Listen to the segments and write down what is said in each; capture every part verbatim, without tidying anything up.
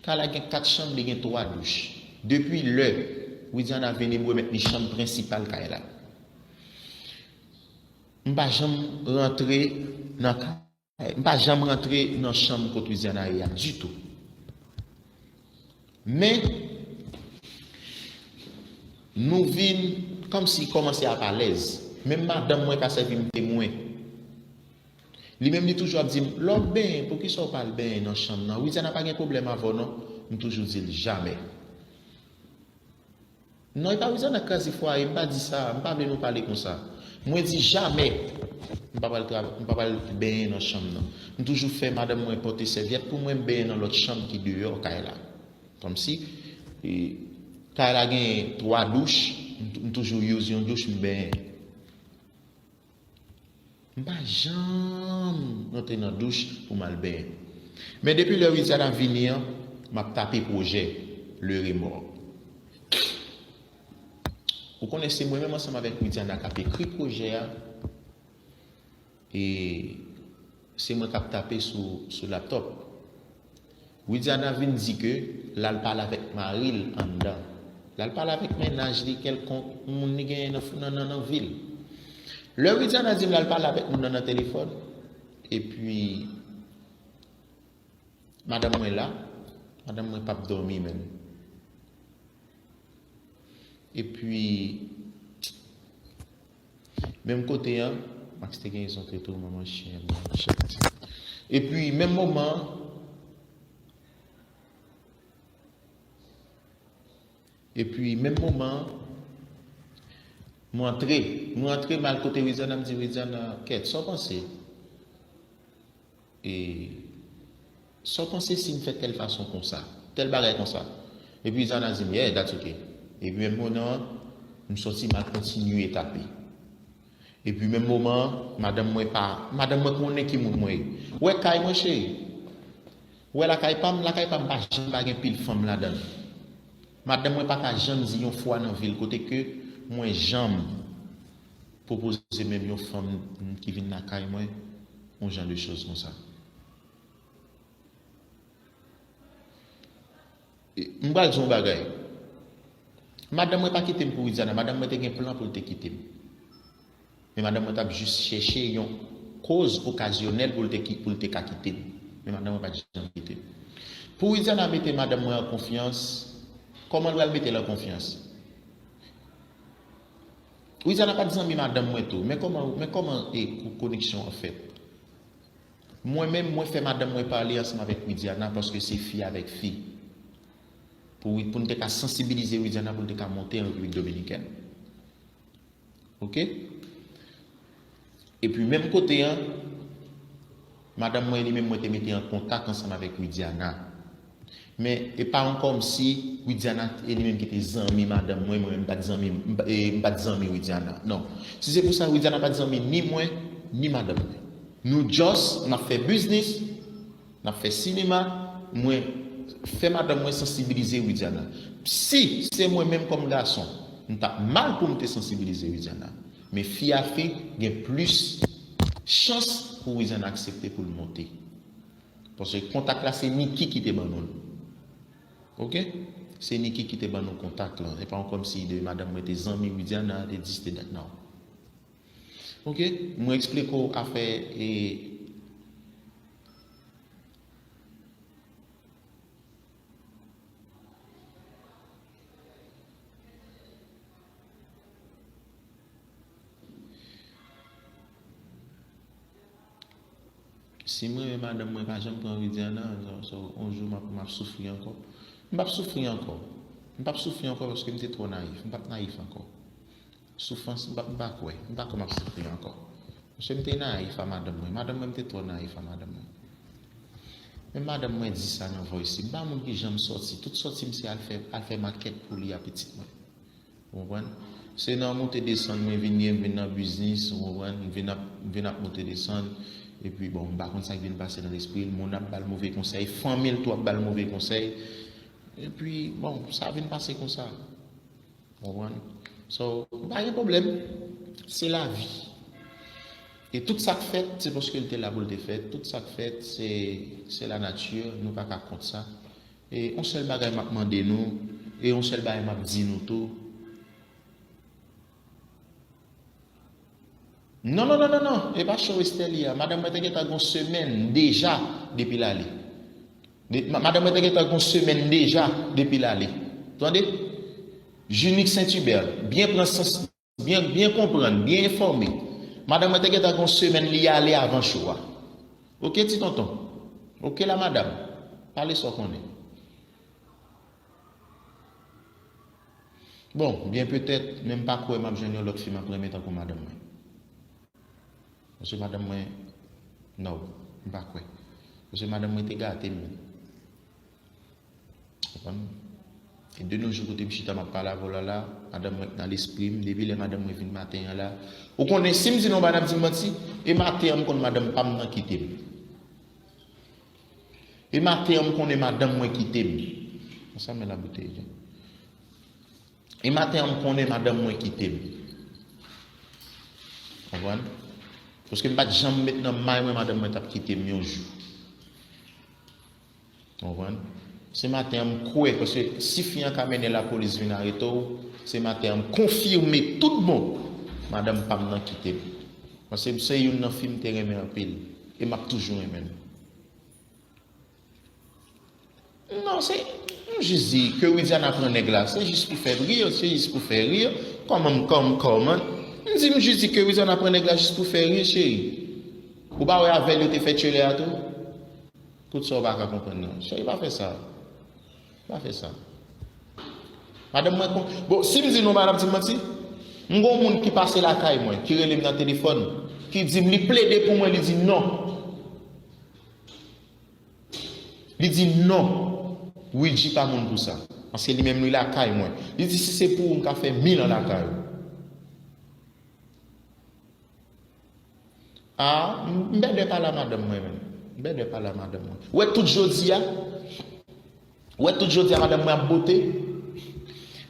Kay la gen kat chanm, li gen twa douch. Depi lè Widiana vini, m remèt li chanm prensipal kay la. M pa janm rantre nan kay, m pa janm rantre nan chanm kot Widiana ye a ditou. Men, nou vin kòmsi kòmanse ap alèz. Menm madanm mwen ka sèvi m temwen. Li menm li toujou ap di m, "Lè w ap benyen, poukisa w pa al benyen nan chanm nan? Widiana pa gen pwoblèm avè w non." M toujou di l, "Jamè." Non, e pa Widiana k kraze fwaye, m pa di sa, m pa vle nou pale konsa. Mwen di, "Jamè m pa pral tra- m pa pral benyen nan chanm nan." M toujou fè madanm mwen pote sèvyèt pou mwen, m benyen nan lòt chanm ki deyò kay la. Kòmsi, e, kay la gen twa douch, m tou- m toujou use yon douch, m benyen. M pa janm rantre nan douch pou m al benyen. Men depi lè Widiana vini an, m ap tape pwojè Le Remords. Ou konnen se mwen menm ansanm avèk Widiana k ap ekri pwojè a, e se mwen k ap tape sou, sou laptòp. Widiana vin di ke l al pale avèk mari l anndan. L al pale avèk mennaj li kèlkonk, yon moun li genyen nan, nan, nan, nan vi l. Lè Widiana di m l al pale avèk moun nan nan telefòn, epi madanm mwen la, madanm mwen p ap dòmi menm. Epi, menm kote an, Max te gen yon tou manman chen, manman chat. Epi, menm moman, epi, menm moman, mwen antre, mwen antre m al kote Widiana, m di, "Widiana, kèt, sa w panse?" E sa w panse si m fè tèl fason konsa, tèl bagay konsa? Epi Zana di m, "Yeah, that's okay." Epi menm moman an, m sòti m al kontinye tape. Epi menm moman an, madanm mwen pa, madanm mwen konnen ki moun mwen ye. Ou wè kay mwen, cheri? Ou wè lakay pa m, lakay pa m pa janm pa gen pil fanm ladan l. Madanm mwen pa ka janm di yon fwa nan vi l kote ke mwen janm pwopoze menm yon fanm ki vin lakay mwen, yon jan de choz konsa. E, m pral di yon bagay. Madanm mwen pa kite m pou Widiana. Madanm mwen te gen plan pou l te kite m. Men madanm mwen t ap jis chèche yon koz okazyonèl pou l te ki-, pou l te ka kite m. Men madanm mwen pa t janm kite m. Pou Widiana mete madanm mwen an konfyans, kòman l pral mete l an konfyans? Widiana pa t zanmi madanm mwen tou. Men kòman, men kòman, e, ko-, koneksyon an fèt? Mwen menm, mwen fè madanm mwen pale ansanm avèk Widiana paske se fi avèk fi. Pou, pou n te ka sansibilize Widiana pou l te ka monte an Repiblik Dominikèn. Oke? Epi menm kote an, madanm mwen li menm mwen te mete an kontak ansanm avèk Widiana. Men e pa yon kòmsi Widiana e li menm ki te zanmi madanm mwen, mwen menm m pa t zanmi, m pa, e, m pa t zanmi Widiana. Non. Si se pou sa, Widiana pa t zanmi ni mwen, ni madanm mwen. Nou just, n ap fè biznis, n ap fè sinema, mwen fè madanm mwen sansibilize Widiana. Si se mwen menm kòm gason, m t ap mal pou m te sansibilize Widiana. Men fi a fi gen plis chans pou Widiana aksepte pou l monte. Paske kontak la se Niki ki te ban nou l. Oke? Se Niki ki te ban nou kontak lan. E pa yon kòmsi de madanm mwen te zanmi Widiana, te dis, te dat, non. Oke? Mwen eksplike w afè, e, si mwen menm madanm mwen pa janm pran Widiana, so, so, yon jou m ap, m ap soufri ankò. M p ap soufri ankò. M p ap soufri ankò paske m te twò nayif. M p ap nayif ankò. Soufrans, m pa, m pa kwè. M pa kwè m ap soufri ankò. Paske m te nayif a madanm mwen. Madanm mwen, m te twò nayif a madanm mwen. Men madanm mwen di sa nan voice li. M pa moun ki janm sòti. Tout sòti m se al fè, al fè makèt pou li a pitit mwen. Ou konprann? Se nan moute desann mwen vin ye, m vin nan biznis, ou konprann? M vin ap, m vin ap moute desann. Epi, bon, m pa konn sa k vin pase nan lespri l. Moun ap ba l move konsèy, fanmi l tou ap ba l move konsèy. Epi, bon, sa vin pase konsa. Ou konprann? So, pa gen pwoblèm. Se lavi. E tout sa k fèt, se paske l te la pou l te fèt. Tout sa k fèt, se, se lanati. Nou pa ka kont sa. E yon sèl bagay m ap mande nou, e yon sèl bagay m ap di nou tou. Non, non, non, non, non, e pa show Esther li a. Madanm mwen te gentan gon semèn deja depi l ale. De- ma- madanm mwen te gentan gon semèn deja depi l ale. Tande? Junique Saint-Hubert, byen pran sans, byen, byen konprann, byen enfòme. Madanm mwen te gentan gon semèn li ale avan show a. Oke, ti tonton? Oke, la madanm. Pale sa w konnen. Bon, byen petèt, men m pa kwè m ap jwenn yon lòt fi m ap renmen tankou madanm mwen. Paske madanm mwen, no, m pa kwè. Paske madanm mwen te gate m. Konprann? E de nos jours, kote m chita, m ap pale avè w la, la, madanm mwen nan lespri m, depi lè madanm mwen vin maten an la. Ou konnen, si m di nou bagay, n ap di m manti, e maten an, m konn madanm pa m nan kite m. E maten an, m konnen madanm mwen kite m. Konsa, men la boutèy. E maten an, m konnen madanm mwen kite m. Konprann? Paske m pa t janm met nan may mwen, madanm mwen t ap kite m yon jou. Konprann? Se maten an, m kwè, paske si fi an ka mennen lapolis vin arete w, se maten an, m konfime tout bon, madanm pa m nan kite m. Paske se youn nan fi m te renmen anpil, e m ap toujou renmen l. Non, se, m jis di ke Widiana pran nèg la, se jis pou fè ri, se jis pou fè ri. Kòman, kòman, kòman? M di, m jis di ke Widiana pran nèg la jis pou fè ri, cheri. Ou pa wè avè l yo te fè tchelè a tou? Tout sa w pa ka konprann nan. Cheri, pa fè sa. Pa fè sa. Madanm mwen kon, bon, si m di nou, madanm di m manti. M gon moun ki pase lakay mwen, ki rele m nan telefòn, ki di m li plede pou mwen, li di non. Li di non. Widji pa moun pou sa. Paske li menm li lakay mwen. Li di si se pou ou, m ka fè mil an lakay ou. Ah, m, m bèdè pale a madanm mwen menm. M bèdè pale a madanm mwen. Ou wè tout jodi a? Ou wè tout jodi a madanm mwen ap bote?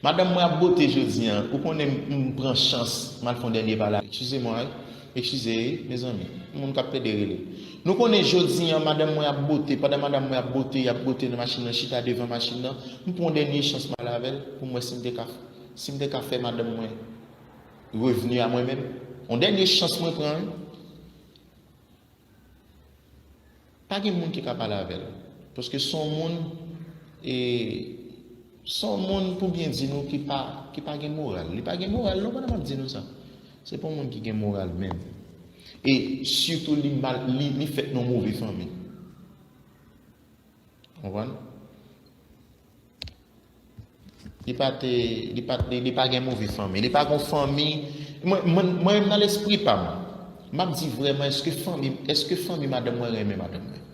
Madanm mwen ap bote jodi a. Ou konnen m, m pran chans, m al fè yon dènye pale. Eskize mwen, wi. Eskize, wi, mezanmi. Moun k ap plede rele. Nou konnen jodi a, madanm mwen ap bote. Pandan madanm mwen ap bote, y ap bote nan machin nan, chita devan machin nan. M pran yon dènye chans m ale avè l pou m wè si m te ka, si m te ka fè madanm mwen revni a mwen menm. Yon dènye chans mwen pran, wi. Pa gen moun ki ka pale avè l. Paske se yon moun, e, se yon moun, pou byen di nou, ki pa, ki pa gen moral. Li pa gen moral, non, pandan m ap di nou sa. Se pa yon moun ki gen moral menm. E sitou li mal, li, li fèt nan move fanmi. Konprann? Li pa te, li pa, li, li pa gen move fanmi. Li pa gen fanmi. Mwen, mwen, mwen menm nan lespri pa m, m ap di vrèman, èske fanmi, èske fanmi madanm mwen renmen madanm mwen?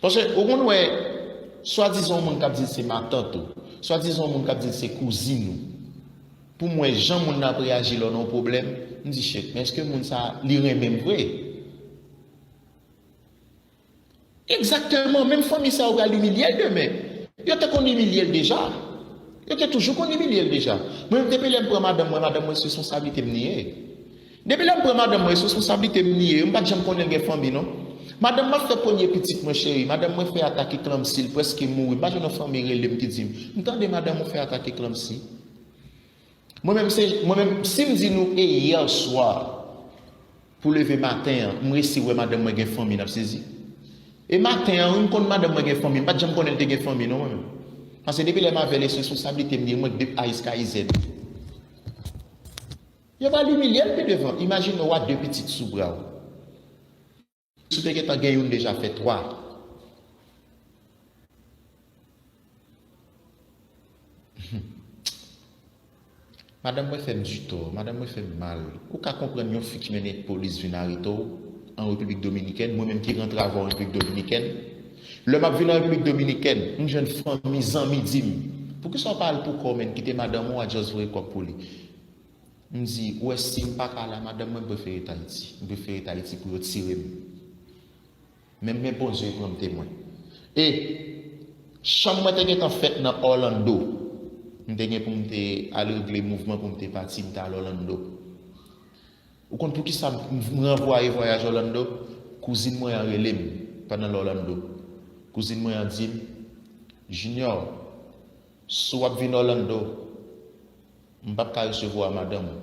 Paske ou konn wè, swadizan yon moun k ap di l se matant ou, swadizan yon moun k ap di l se kouzin ou. Pou m wè jan moun nan ap reyaji lè w nan yon pwoblèm, m di, shit, men èske moun sa a, li renmen m vre? Egzakteman, menm fanmi sa yo pral imilye l demen. Yo te konn imilye l deja. Yo te toujou konn imilye l deja. Mwen menm, depi lè m pran madanm mwen, madanm mwen se responsablite m li ye. Depi lè m pran madanm mwen, se responsablite m li ye. M pa t janm konnen l gen fanmi, non. Madanm mwen fè premye pitit mwen, cheri. Madanm mwen fè atak eklanpsi, l prèske mouri. M pa jwenn yon fanmi rele m ki di m, m tande madanm ou fè atak eklanpsi. Mwen menm, se, mwen menm, si m di nou e yè swa, pou leve maten an, m resi wè madanm mwen gen fanmi, n ap sezi. E maten an, wi, m konn madanm mwen gen fanmi, m pa t janm konnen l te gen fanmi, non, mwen menm. Paske depi lè m avè l, se responsablite m li ye, mwen k de A jiska Z. Yo pral imilye l pi devan. Imajine w a de pitit sou bra w. Si w te gentan gen youn deja, fè twa. Madanm mwen fè m ditò, madanm mwen fè m mal. Ou ka konprann yon fi ki mennen polis vin arete w an Repiblik Dominikèn, mwen menm ki rantre avè w an Repiblik Dominikèn. Lè m ap vin an Repiblik Dominikèn, m jwenn fanmi, zanmi di m, poukisa w pa al pou kò w, menn, kite madanm ou a just voye kòb pou li? M di, ou wè, si m pa ka al a madanm mwen, m prefere ret Ayiti. M prefere ret Ayiti pou yo tire m. Men, men Bondye pran m temwen. E chanm mwen te gentan fèt nan Orlando. M te gen pou m te al regle mouvman pou m te pati, m te al Orlando. Ou konn poukisa m, m ranvwaye vwayaj Orlando? Kouzin mwen an rele m pandan l Orlando. Kouzin mwen an di m, Junior, si w ap vin Orlando, m p ap ka resevwa madanm ou.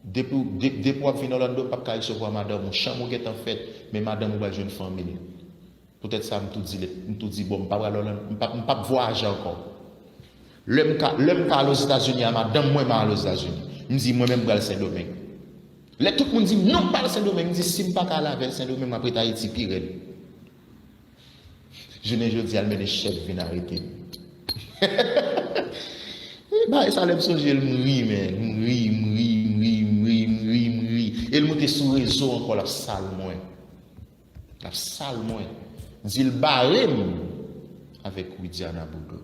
Depi, de- depi w ap vin Orlando, m p ap ka resevwa madanm ou. Chanm ou gentan fèt, men madanm ou pral jwenn fanmi l. Poutèt sa, m tou di, m tou di, bon, m pa pral Orlando, m p ap, m p ap vwayaje ankò. Lè m ka, lè m ka al Ozetazini a madanm mwen, m a al Ozetazini. M di, mwen menm, m pral Sendomeng. Lè tout moun di m, non, m pa al Sendomeng, m di, si m pa ka al avè l Sendomeng, m ap ret Ayiti pi rèd. Jounen jodi a, l mennen chèf vin arete m. E bagay sa, lè m sonje l, m ri, men. M ri, m ri, m ri, m ri, m ri, m ri. E l moute sou rezo ankò, l ap sal mwen. L ap sal mwen. Di l bare m avèk Widiana Boudreau.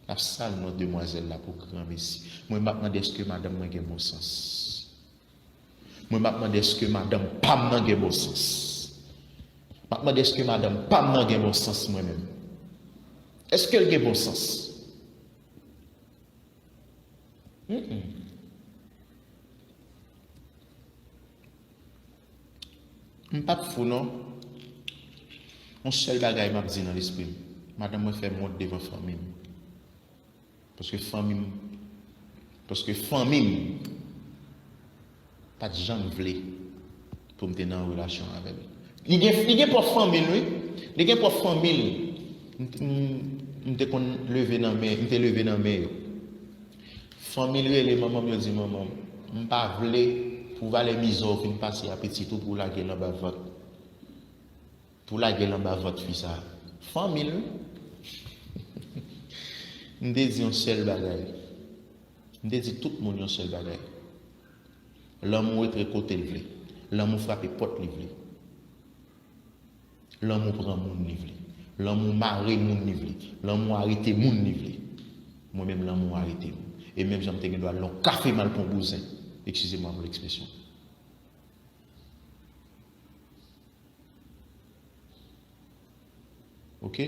L ap sal non demwazèl la pou granmesi. Mwen, m ap mande èske madanm mwen gen bon sans. Mwen, m ap mande èske madanm pa m nan gen bon sans. M ap mande èske madanm pa m nan gen bon sans mwen menm. Èske l gen bon sans? Mm-mm. M p ap fou non. Yon sèl bagay m ap di nan lespri m. Madanm mwen fè m wont devan fanmi m. Paske fanmi m, paske fanmi m pa t janm vle pou m te nan yon relasyon avè l. Li gen, li gen pwòp fanmi l, wi. Li gen pwòp fanmi l. M, m, m te konn leve nan men, m te leve nan men yo. Fanmi l rele manman m, yo di, manman m, m pa vle pou valè mizè w fin pase a pitit ou pou w lage l anba vant. Pou lage l anba vant fi sa. Fanmi l, wi. M te di yon sèl bagay. M te di tout moun yon sèl bagay. Lanmou antre kote l vle. Lanmou frape pòt li vle. Lanmou pran moun li vle. Lanmou mare moun li vle. Lanmou arete moun li vle. Mwen menm, lanmou arete m. E menm jan m te gen dwa al nan yon kafe m al pran bouzen. Excusez-moi pour l'expression. Ok?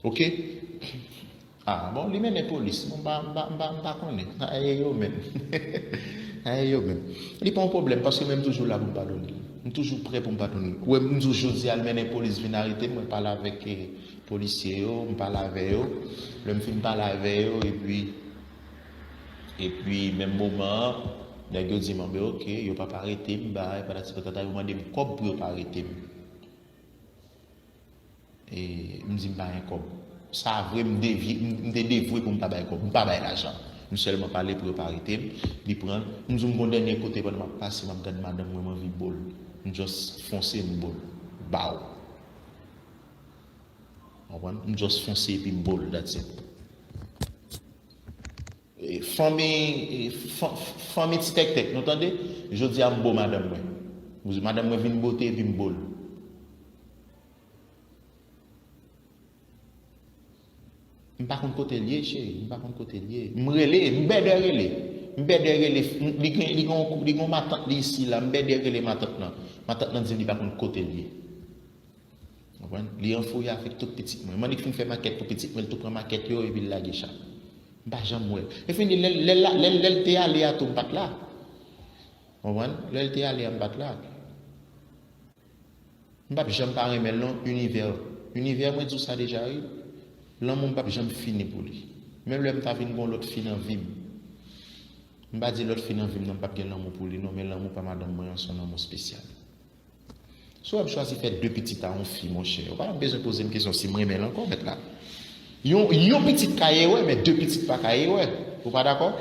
Ok? Ah, bon, li mennen polis. Bon, m pa, m pa, m pa, m pa konnen. Aye yo menm. Aye yo menm. Li pa yon pwoblèm, paske mwen m toujou la pou m padone l. M toujou prè pou m padone l. Ou wè, m di w jodi a, l mennen polis vin arete m, mwen pale avèk, eh, polisye yo, m pale avè yo. Lè m fin pale avè yo, epi, epi menm moman an, nèg yo di m, anben, ok, yo p ap arete m, bay, patati patata, yo mande m kòb pou yo pa arete m. E m di m pa gen kòb. Sa vre, m devye, m, m te devwe pou m pa bay kòb. M pa bay lajan. M sèlman pale pou yo pa arete m. Li pran l. M di w m gon dènye kote pandan m ap pase, m ap gad madanm mwen, m anvi bo l. M just fonse, m bo l. Baw. Konprann? M just fonse epi m bo l, that's it. E, fanmi, e, fan-, fanmi Ti Tèktèk, nou tande? Jodi a m bo madanm mwen. Madanm mwen vin bote epi m bo l. M pa konn kote l ye, cheri, m pa konn kote l ye. M rele, m bèdè rele. M bèdè rele, m, li gen, li gen, li gen yon matant li isi la, m bèdè rele matant lan. Matant lan di m li pa konn kote l ye. Konprann? Li anfoye avèk tout pitit mwen. Mannik fin fè makèt pou pitit mwen, l tou pran makèt yo epi l lage chat. M pa janm wè l. E fini, lè, lè, lè, lè, lè l te ale a tou, m pa t la. Konprann? Lè l te ale a, m pa t la. M p ap janm pa renmen l non, Univè. Univè, mwen di w sa deja, wi. Lanmou m p ap janm fini pou li. Menm lè m ta vin gon lòt fi nan vi m. M pa di lòt fi nan vi m nan, m p ap gen lanmou pou li non, men lanmou pa madanm mwen an, se yon lanmou espesyal. Si w ap chwazi fè de pitit a yon fi, monchè, ou pa menm bezwen poze m kesyon si m renmen l ankò, mèt la. Yon, yon pitit ka erè, men de pitit pa ka erè. Ou pa dakò?